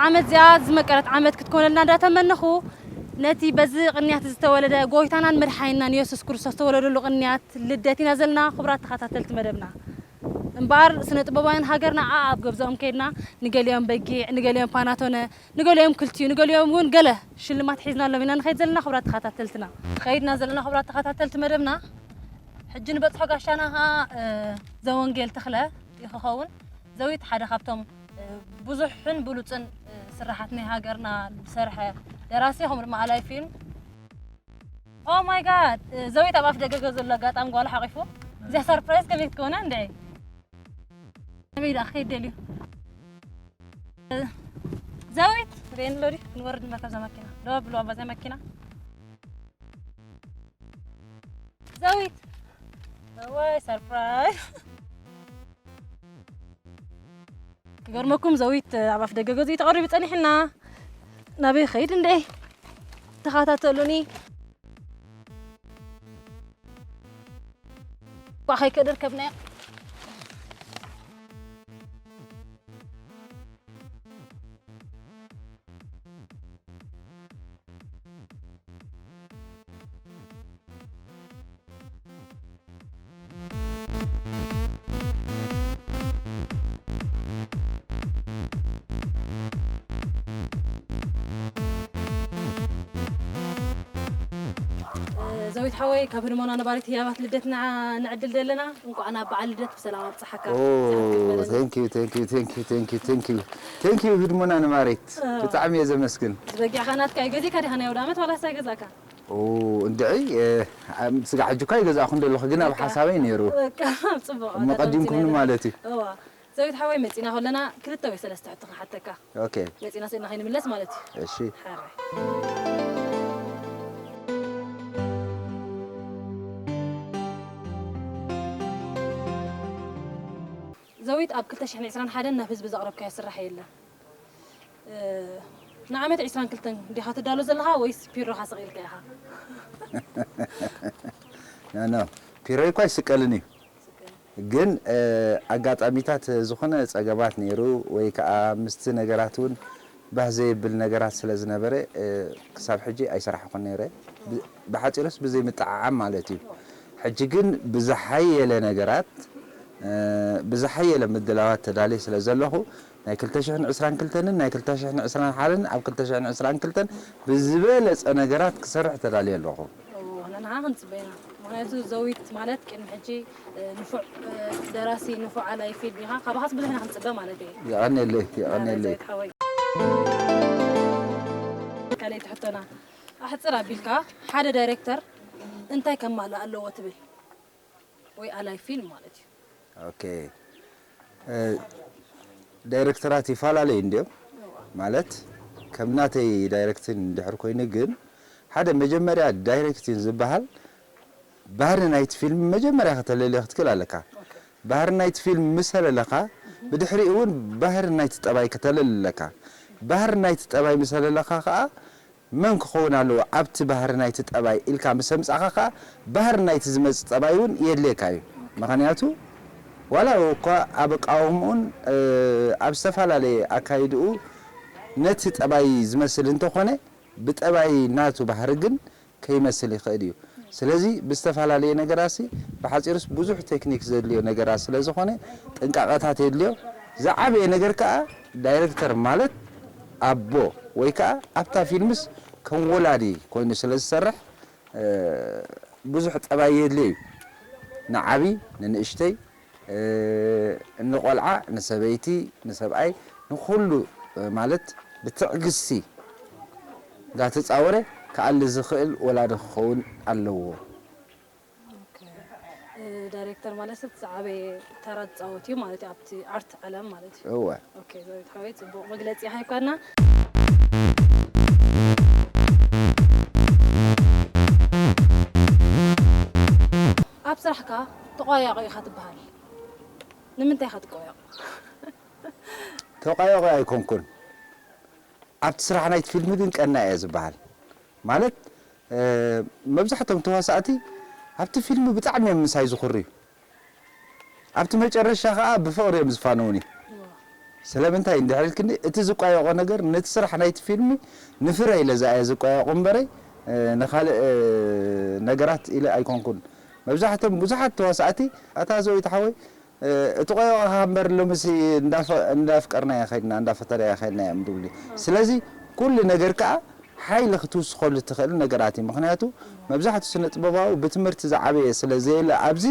ዓመት እዚኣ ዝመቀረት ዓመት ክትኮነልና እንዳተመነኹ፣ ነቲ በዚ ቅንያት ዝተወለደ ጎይታናን መድሓኒናን የሱስ ክርስቶስ ዝተወለደሉ ቅንያት ልደት ኢና ዘለና። ክቡራት ተኸታተልቲ መደብና፣ እምበኣር ስነ ጥበባውያን ሃገርና ኣብ ገዝኦም ከይድና፣ ንገሊኦም በጊዕ፣ ንገሊኦም ፓናቶነ፣ ንገሊኦም ክልቲኡ፣ ንገሊኦም እውን ገለ ሽልማት ሒዝናሎም ኢና ንኸይድ ዘለና። ክቡራት ተኸታተልትና፣ ከይድና ዘለና፣ ክቡራት ተኸታተልቲ መደብና፣ ሕጂ ንበጽሖ ጋሻና ኸኣ፣ እ፣ ዘወንጌል ተኽለ እዩ ክኸውን። ዘዊት ሓደ ካብቶም፣ እ፣ ብዙሕን ብሉጽን፣ እ፣ ስራሓት ናይ ሃገርና ዝሰርሐ ደራሲ፣ ከምኡ ድማ ኣላይ ፊልም። Oh my God! እ፣ ዘዊት ኣብ ኣፍ ደገ ገዝኡ ኣሎ፣ ኣጋጣሚ ጓሉ ሓቂፉ። እዚኣ ሰርፕራይዝ ከመይ ክትከውና እንድዒ? ኣበይ ደኣ ክኸይድ ደልዩ? እ፣ ዘዊት፣ ርእየኒ ኣሎ ድዩ? ክንወርድ ንበር ካብዛ መኪና። ደው ኣብሉ ኣብዛ መኪና። ዘዊት! እዋይ፣ ሰርፕራይዝ! ክገርመኩም፣ ዘዊት ኣብ ኣፍ ደገ ገዝኡ ተቐሪቡ ጸኒሕና። ናበይ ኸይድ እንዴ? ተኸታተሉኒ። ኳ ኸይከደር ከብናዮ። ዘዊት ሓወይ፣ ካብ ህድሞና ነባሪት ህያባት ልደትና ንዕድል ዘለና፣ እንኳዕ ናብ በዓል ልደት ብሰላም ኣብጽሓካ። ኦ፣ ዝሓትክ በለና። Thank you, thank you, thank you, thank you, thank you. Thank you ህድሞና ነባሪት። ኦ። ብጣዕሚ እየ ዘመስግን። በጊዕኻ ናትካ እዩ። ገዚእካ ዲኻ ናይ ኣውደ ዓመት ዋላስ ኣይገዛእካ? ኦ፣ እንድዒ፣ እ፣ ኣብ ስጋዕ ሕጂ እኳ ይገዛእኹ እንደለኹ፣ ግን ኣብ በቃ። ሓሳበይ ነይሩ። በቃ፣ ጽቡቕ። እሞ ቀዲምኩምኒ ማለት እዩ። እዋ። ዘዊት ሓወይ፣ መጺና ከለና ክልተ ወይ ሰለስተ ሕቶ ክሓተካ። ኦኬ። መጺና ስኢልና ከይንምለስ ማለት እዩ። እሺ። ሕራይ። ዘዊት፣ ኣብ ክልተ ሽሕን ዕስራን ሓደን ናብ ህዝቢ ዘቕረብካዮ ስራሕ የለን። እ፣ ንዓመት ዕስራን ክልተን ዲኻ ትዳሎ ዘለኻ ወይስ ፒሮኻ ሰቒልካ ኢኻ? ኖ፣ ኖ፣ ፒሮይ እኳ ኣይስቀልን እዩ። ግን፣ እ፣ ኣጋጣሚታት ዝኾነ ጸገማት ነይሩ ወይ ከኣ ምስቲ ነገራት እውን ባህ ዘየብል ነገራት ስለ ዝነበረ፣ እ፣ ክሳብ ሕጂ ኣይሰራሕኩን ነይረ። ብ-፣ ብሓጺሩስ ብዘይ ምጥዓዓም ማለት እዩ። ሕጂ ግን ብዝሓየለ ነገራት፣ እ፣ ብዝሓየለ ምድላዋት ተዳልየ ስለ ዘለኹ፣ ናይ ክልተ ሽሕን ዕስራን ክልተን ናይ ክልተ ሽሕን ዕስራን ሓደን ኣብ ክልተ ሽሕን ዕስራን ክልተን ብዝበለጸ ነገራት ክሰርሕ ተዳልየ ኣለኹ። ኦ፣ ንዓኻ ክንጽበ ኢና። ምኽንያቱ ዘዊት ማለት ቅድሚ ሕጂ፣ እ፣ ንፉዕ፣ እ፣ ደራሲ፣ ንፉዕ ኣላይ ፊልም ኢኻ። ካባኻስ ብዙሕ ኢና ክንጽበ ማለት እየ። የቐንየለይ፣ የቐንየለይ። ዘዊት ሓወይ። ካልኣይቲ ሕቶና፣ ኣሕጽር ኣቢልካ ሓደ ዳይሬክተር እንታይ ከማልእ ኣለዎ ትብል? ወይ ኣላይ ፊልም ማለት እዩ። ኦኬ። እ፣ ዳይሬክተራት ይፈላለዩ እንድዮም። ማለት፣ ከም ናተይ ዳይሬክቲንግ እንድሕር ኮይኑ ግን፣ ሓደ መጀመርያ ዳይሬክቲንግ ዝበሃል ባህሪ ናይቲ ፊልም መጀመርያ ከተለልዮ ክትክእል ኣለካ። ኦኬ። ባህሪ ናይቲ ፊልም ምስ ኣለለኻ፣ ብድሕሪኡ እውን ባህሪ ናይቲ ጠባይ ከተለሊ ኣለካ። ባህሪ ናይቲ ጠባይ ምስ ኣለለኻ ኸኣ፣ መን ክኸውን ኣለዎ ኣብቲ ባህሪ ናይቲ ጠባይ ኢልካ ምስ ኣምጻእኻ ኸኣ፣ ባህሪ ናይቲ ዝመጽእ ጠባይ እውን የድልየካ እዩ። ምኽንያቱ፣ ዋላ እኳ ኣብ ኣቃውምኡን፣ እ፣ ኣብ ዝተፈላለየ ኣካይድኡ ነቲ ጠባይ ዝመስል እንተኾነ፣ ብጠባይ ናቱ ባህሪ ግን ከይመስል ይኽእል እዩ። ስለዚ ብዝተፈላለየ ነገራሲ፣ ብሓጺሩስ ብዙሕ ቴክኒክ ዘድልዮ ነገራት ስለ ዝኾነ ጥንቃቐታት የድልዮ። ዝዓበየ ነገር ከኣ ዳይሬክተር ማለት ኣቦ ወይ ከኣ ኣብታ ፊልምስ ከም ወላዲ ኮይኑ ስለ ዝሰርሕ፣ እ፣ ብዙሕ ጠባይ የድልዮ እዩ። ንዓቢ፣ ንንእሽተይ፣ እ፣ ንቖልዓ፣ ንሰበይቲ፣ ንሰብኣይ፣ ንኹሉ፣ እ፣ ማለት ብትዕግስቲ እንዳተጻወረ ክኣሊ ዝኽእል ወላዲ ክኸውን ኣለዎ። ኦኬ። እ፣ ዳይሬክተር ማለት እቲ ዝዓበየ ተራ ዝጻወት እዩ ማለት እዩ ኣብቲ ኣርት ዓለም ማለት እዩ። እወ። ኦኬ፣ ዘዊት ሓወይ፣ ጽቡቕ መግለጺ ኢኻ ሂብካና። ኣብ ስራሕካ ተቋያቒ ኢኻ ትበሃል። ንምንታይ ኢኻ ትቆያቕ? ተቋያቒ ኣይኮንኩን። ኣብቲ ስራሕ ናይቲ ፊልም ግን ቀናኢ እየ ዝበሃል። ማለት፣ እ፣ መብዛሕቶም ተዋሳእቲ ኣብቲ ፊልም ብጣዕሚ እዮም ምሳይ ዝኹርዩ። ኣብቲ መጨረሻ ኸኣ ብፍቕሪ እዮም ዝፋነዉኒ። እዋ። ስለምንታይ እንድሕር ኢልክኒ፣ እቲ ዝቋየቖ ነገር ነቲ ስራሕ ናይቲ ፊልም ንፍረ ኢለ ዝኣየ ዝቋየቑ እምበረይ፣ እ፣ ንኻልእ፣ እ፣ ነገራት ኢለ ኣይኮንኩን። መብዛሕቶም ብዙሓት ተዋሳእቲ፣ "ኣታ ዘዊት ሓወይ፣ እ፣ እቲ ቆየቑኻ እምበር ሎምሲ እንዳፈ-፣ እንዳፍቀርናዮ ኸድና፣ እንዳፈተናዮ ኸድና" እዮም ዝብሉ። ስለዚ ኩሉ ነገር ከኣ ሓይሊ ክትውስኸሉ ትኽእል ነገራት እዩ። ምኽንያቱ መብዛሕትኡ ስነ ጥበባዊ ብትምህርቲ ዝዓበየ ስለ ዘየለ ኣብዚ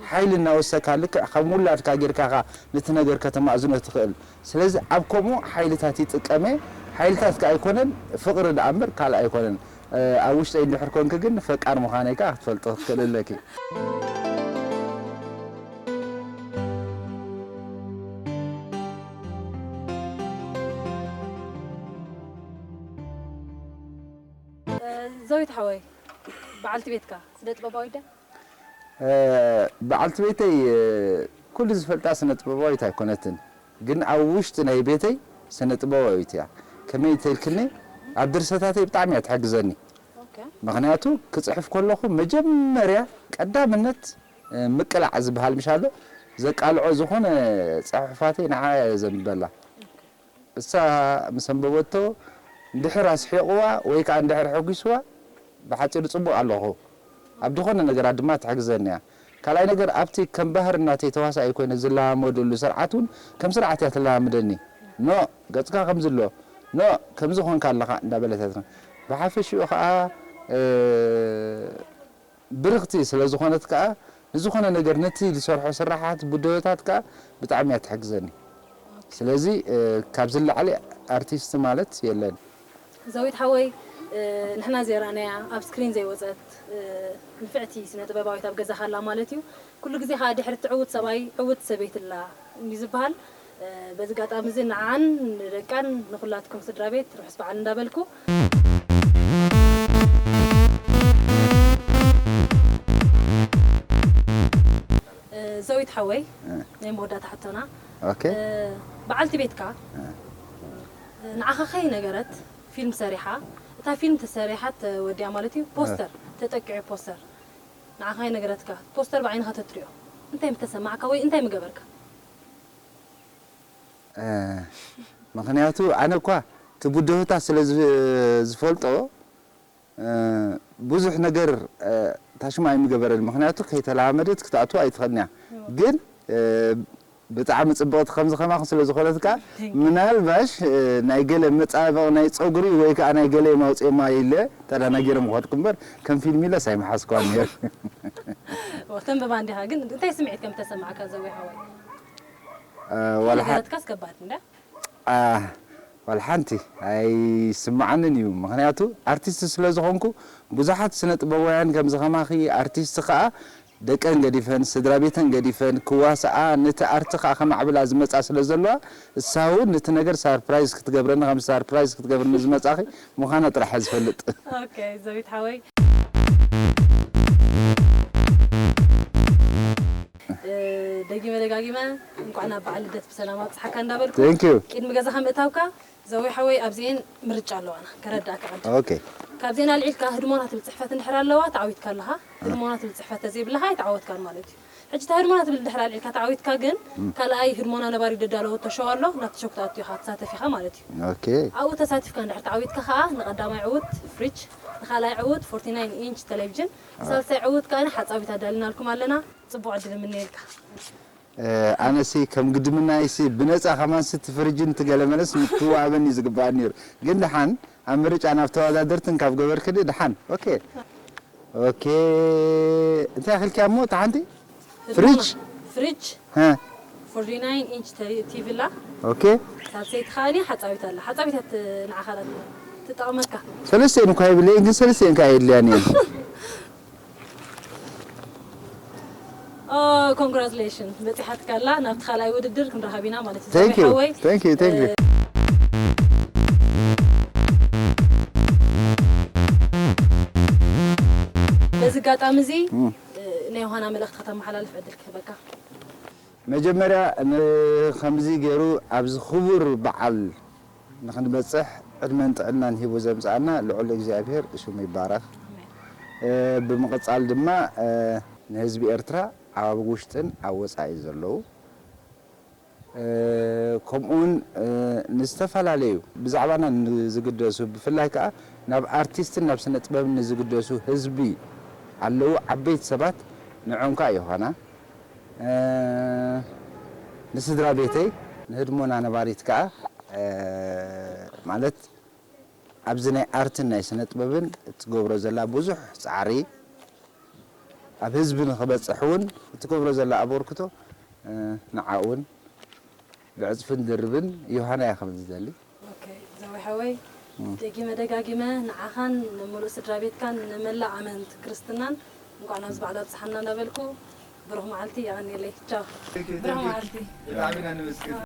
ሓይሊ እናወሰካ ልክዕ ከም ውላድካ ጌርካ ኢኻ ነቲ ነገር ከተማእዝኖ ትኽእል። ስለዚ ኣብ ከምኡ ሓይልታት ይጥቀም እየ። ሓይልታት ከኣ ኣይኮነን፣ ፍቕሪ ደኣ እምበር ካልእ ኣይኮነን። እ፣ ኣብ ውሽጠይ እንድሕር ኮንኪ ግን ፈቃር ምዃነይ ከኣ ክትፈልጢ ክትክእሊ ኣለኪ። እ፣ ዘዊት ሓወይ፣ በዓልቲ ቤትካ ስነ ጥበባዊት ድያ? እ፣ በዓልቲ ቤተይ፣ እ፣ ኩሉ ዝፈልጣ ስነ ጥበባዊት ኣይኮነትን፣ ግን ኣብ ውሽጢ ናይ ቤተይ ስነ ጥበባዊት እያ። ከመይ ተልክኒ፣ ኣብ ድርሰታተይ ብጣዕሚ እያ ትሕግዘኒ። ኦኬ። ምኽንያቱ ክጽሕፍ ከለኹ መጀመርያ ቀዳምነት፣ እ፣ ምቅላዕ ዝበሃል ምሽ ኣሎ፣ ዘቃልዖ ዝኾነ ጽሑፋተይ ንዓ እየ ዘንብበላ። እሳ ምስ ኣንበበቶ እንድሕር ኣስሒቕዋ ወይ ከኣ እንድሕር ኣሐጒስዋ፣ ብሓጺሩ ጽቡቕ ኣለኹ። ኣብ ዝኾነ ነገራት ድማ ትሕግዘኒ እያ። ካልኣይ ነገር፣ ኣብቲ ከም ባህሪ እናተይ ተዋሳኣይ ኮይነ ዝለማመደሉ ስርዓት እውን ከም ስርዓት እያ ትለማምደኒ። "ኖ፣ ገጽካ ከምዚ ኣሎ፣ ኖ፣ ከምዚ ኮንካ ኣለኻ" እንዳበለት እያ ትነ-፣ ብሓፈሽኡ ከኣ፣ እ፣ ብርኽቲ ስለ ዝኾነት ከኣ፣ ንዝኾነ ነገር ነቲ ዝሰርሖ ስራሓት፣ ብድሆታት ከኣ ብጣዕሚ እያ ትሕግዘኒ። ስለዚ፣ እ፣ ካብዚ ንላዕሊ ኣርቲስት ማለት የለን። ዘዊት ሓወይ፣ እ፣ ንሕና ዘይረኣናያ፣ ኣብ ስክሪን ዘይወጸት፣ እ፣ ንፍዕቲ ስነ ጥበባዊት ኣብ ገዛኻ ኣላ ማለት እዩ። ኩሉ ግዜ ከኣ ድሕሪ እቲ ዕዉት ሰብኣይ ዕዉት ሰበይቲ ኣላ እዩ ዝበሃል። እ፣ በዚ ኣጋጣሚ እዚ ንዓን ንደቃን ንኹላትኩም ስድራ ቤት ርሑስ በዓል እንዳበልኩ፣ እ፣ ዘዊት ሓወይ፣ እ። ናይ መወዳእታ ሕቶና፣ ኦኬ። እ፣ በዓልቲ ቤትካ፣ እ። እ፣ ንዓኻ ከይነገረት ፊልም ሰሪሓ፣ እታ ፊልም ተሰሪሓ ተወዲኣ ማለት እዩ፣ እ። ፖስተር ተጠቂዑ፣ ፖስተር ንዓኻ ከይነገረትካ፣ ፖስተር ብዓይንኻ ተትሪኦ፣ እንታይ ምተሰማዕካ ወይ እንታይ ምገበርካ? እ፣ ምኽንያቱ ኣነ እኳ እቲ ብድሆታት ስለ ዝ-፣ ዝፈልጦ፣ እ፣ ብዙሕ ነገር፣ እ፣ ታሽማ ኣይምገበረን። ምኽንያቱ ከይተለማመደት ክትኣትዎ ኣይትኽእልን እያ። እዎ። ግን፣ እ፣ ብጣዕሚ ጽብቕቲ ከምዚ ከማኹም ስለ ዝኾነት ከኣ፣ Thank you። ምናልባሽ፣ እ፣ ናይ ገለ መጻባበቒ ናይ ጸጉሪ ወይ ከኣ ናይ ገለ የማውጽኤማ ኢለ ተደናጊረ ምኾድኩ እምበር፣ ከም ፊልም ኢለስ ኣይምሓዝኳን ነይረ። እዎ፣ ተንብባ እንዲኻ፣ ግን እንታይ ስምዒት ከም ተሰማዕካ ዘዊ ሓወይ? እ፣ ዋላ ሓ-፣ ከይነገረትካስ ከባድ እንዳ? አ፣ ዋላ ሓንቲ ኣይስምዓንን እዩ። ምኽንያቱ ኣርቲስት ስለ ዝኾንኩ፣ ብዙሓት ስነ ጥበባውያን ከምዚ ከማኺ ኣርቲስት ከኣ ደቀን ገዲፈን፣ ስድራ ቤተን ገዲፈን ክዋስኣ፣ ነቲ ኣርቲ ከኣ ከማዕብላ ዝመጻ ስለ ዘለዋ፣ እሳ እውን ነቲ ነገር ሳርፕራይዝ ክትገብረኒ፣ ከም ሳርፕራይዝ ክትገብርኒ ዝመጻኺ ምዃና ጥራሕ እየ ዝፈልጥ። ኦኬ፣ ዘዊት ሓወይ። እ፣ ደጊመ ደጋጊመ እንኳዕ ናብ በዓል ልደት ብሰላም ኣብጽሓካ እንዳበልኩ፣ Thank you። ቅድሚ ገዛኻ ምእታውካ፣ ዘዊ ሓወይ፣ ኣብዚኤን ምርጫ ኣለዋና፣ ከረዳእካ ቅድም። ኦኬ። ካብዚኤን ኣልዒልካ ህድሞና ትብል ጽሕፈት እንድሕር ኣለዋ፣ ተዓዊትካ ኣለኻ። ህድሞና ትብል ጽሕፈት ተዘይብልኻ ኣይተዓወትካን ማለት እዩ። ሕጂ እታ ህድሞና ትብል እንድሕር ኣልዒልካ ተዓዊትካ ግን፣ እም። ካልኣይ ህድሞና ነባሪ ደዳለወቶ ሾው ኣሎ፣ ናብቲ ሾው ክትኣቱ ኢኻ፣ ትሳተፍ ኢኻ ማለት እዩ። ኦኬ። ኣብኡ ተሳቲፍካ እንድሕር ተዓዊትካ ኸኣ፣ ንቐዳማይ ዕዉት ፍሪጅ፣ ንኻልኣይ ዕዉት ፎርቲ ናይን ኢንች ቴሌቪዥን፣ አ። ሳልሳይ ዕዉት ከኣ ሓጻዊት ኣዳሊናልኩም ኣለና። ጽቡቕ ዕድል እምነየልካ። እ፣ ኣነሲ ከም ግድምናይሲ ብነጻ ከማንሲ እቲ ፍሪጅን እቲ ገለ መለስ ምትዋበኒ ዝግባእ ነይሩ። ግን ደሓን ኣብ ምርጫ ናብ ተወዳደርትን ካብ ገበርክኒ ደሓን። ኦኬ። ኦኬ። እንታይ ኣኺልኪያ እሞ እታ ሓንቲ? ፍሪጅ? ፍሪጅ። ሀ። ፎርቲ ናይን ኢንች ተ-፣ ቲቪ ኣላ። ኦኬ። ሳልሰይቲ ከኣኒ ሓጻዊት ኣላ። ሓጻዊት እያ ት-፣ ንዓኻ እያ ትጠቕመካ። ሰለስተን እኳ ይብለየን፣ ግን ሰለስተን ከኣ የድልያን እየን። ኦ፣ ኮንግራቹሌሽን፣ በጺሓትካ ኣላ። ናብቲ ካልኣይ ውድድር ክንረኸብ ኢና ማለት እዩ። Thank you። ሓወይ። Thank you, thank you። እ፣ በዚ ኣጋጣሚ እዚ፣ እም። እ፣ ናይ ዮሃና መልእኽቲ ከተመሓላልፍ ዕድል ክህበካ። መጀመርያ፣ ን-፣ ከምዚ ገይሩ ኣብዚ ክቡር በዓል ንኽንበጽሕ ዕድመን ጥዕናን ሂቡ ዘምጽኣና ልዑል እግዚኣብሔር ሽሙ ይባረኽ። ኣሜን። እ፣ ብምቕጻል ድማ፣ እ፣ ንህዝቢ ኤርትራ ኣብ ውሽጥን ኣብ ወጻኢ ዘለዉ፣ ከምኡውን ንዝተፈላለዩ ብዛዕባና ንዝግደሱ፣ ብፍላይ ከዓ ናብ ኣርቲስትን ናብ ስነ ጥበብን ንዝግደሱ ህዝቢ ኣለዉ። ዓበይቲ ሰባት ንዖም ከዓ ዮሃና፣ ንስድራ ቤተይ፣ ንህድሞና ነባሪት ከዓ ማለት ኣብዚ ናይ ኣርትን ናይ ስነ ጥበብን እትገብሮ ዘላ ብዙሕ ፃዕሪ ኣብ ህዝቢ ንኽበፅሕ እውን እትገብሮ ዘላ ኣበርክቶ ንዓ እውን ብዕፅፍን ድርብን ዮሃና እያ ክብል ዝደሊ። ኦኬ፣ ዘዊ ሓወይ፣ ደጊመ ደጋጊመ ንዓኻን ንሙሉእ ስድራ ቤትካን ንመላእ ኣመንቲ ክርስትናን እንኳዕ ናብዚ በዓል ኣብጽሓና እናበልኩ ብሩኽ መዓልቲ፣ የቐንየለይ። ቻው። ብሩኽ መዓልቲ። ብጣዕሚ ኢና ነመስግን።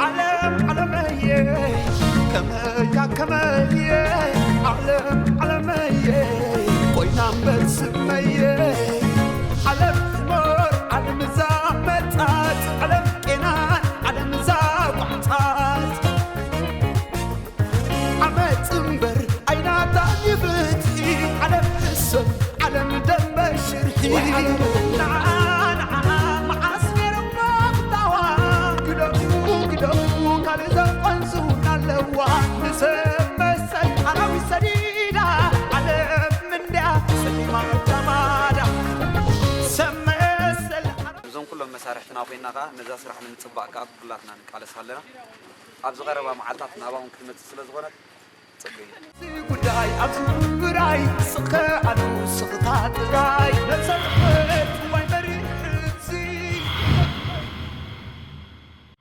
ዓለም ዓለመየ ከመያ ከመየ ዓለም ዓለመየ ኮይና እምበር ስመየ ዓለም ትኖር ዓለም እዛ መጻት ዓለም ቄናን ዓለም እዛ ቋዕጻት ዓመጽ እምበር ኣይናታን ይፍትሒ ዓለም ሰብ ዓለም ደመ ሽርሒ ንዓ ንዓ መዓስ ነይሮሞ ክታዋ ግደፉ ግደፉ ካልእ ዘቆንሱ ኣለዋ ንሰብ መሰል ኣራዊት ሰዲዳ ዓለም እንድያ ጸሊማ መታማዳ ሰብ መሰል እዞም ኩሎም መሳርሕትና ኮይንና ከዓ ነዛ ስራሕ ንምፅባቕ ከዓ ኩላትና ንቃለስ ኣለና። ኣብዚ ቀረባ መዓልታት ናባኹም ክትመፅእ ስለ ዝኾነት ፅቡቅ እዩ። ጉዳይ ኣብዚ ጉዳይ ስኸ